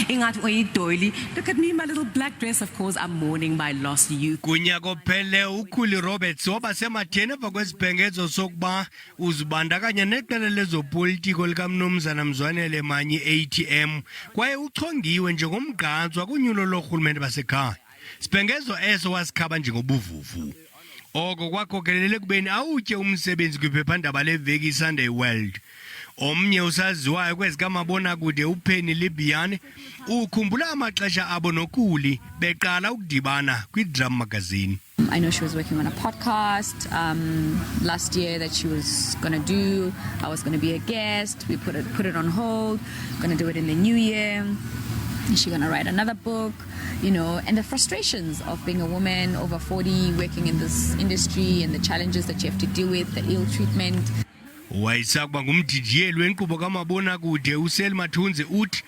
Ingathi uyidoyili. Look at me in my little black dress. Of course, I'm mourning my lost youth. Kunyaka ophele uKhuli Roberts waba sematheni emva kwesibhengezo sokuba uzibandakanya neqela lezopolitiko likaMnumzana Mzwanele Manyi ATM kwaye uchongiwe njengomgqatswa kunyulo loorhulumente basekhaya. Sibhengezo eso wasikhaba njengobuvuvu. Oko kwakhokelela ekubeni awutye umsebenzi kwiphephandaba leveki iSunday World. Omnye usaziwayo kwezikamabonakude uPenny Libyane ukhumbula amaxesha abo noKuli beqala ukudibana kwiDrum Magazine. I know she was working on a podcast last year that she was going to do. I was going to be a guest. We put it on hold. Going to do it in the new year. Is she going to write another book? And the frustrations of being a woman over 40 working in this industry and the challenges that you have to deal with, the ill treatment. Wayesakuba ngumdidiyeli wenkqubo kamabonakude uSelma Mathunzi uthi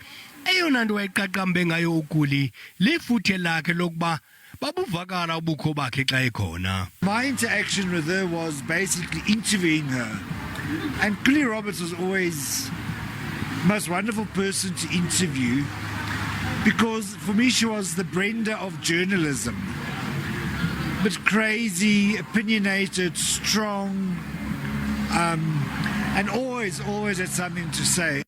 eyona nto wayeqaqambe ngayo uKuli lifuthe lakhe lokuba babuvakala ubukho bakhe xa ekhona. My interaction with her was basically interviewing her. And Kuli Roberts was always the most wonderful person to interview because for me she was the Brenda of journalism. But crazy, opinionated, strong, and always, always had something to say.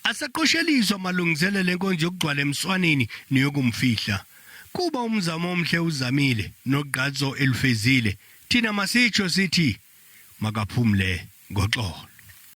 Asaqosheliswa amalungiselelo enkonzo yokugcwala emswaneni neyokumfihla. Kuba umzamo omhle uzamile nogqatso elufezile. Thina masitsho sithi makaphumle ngoxolo.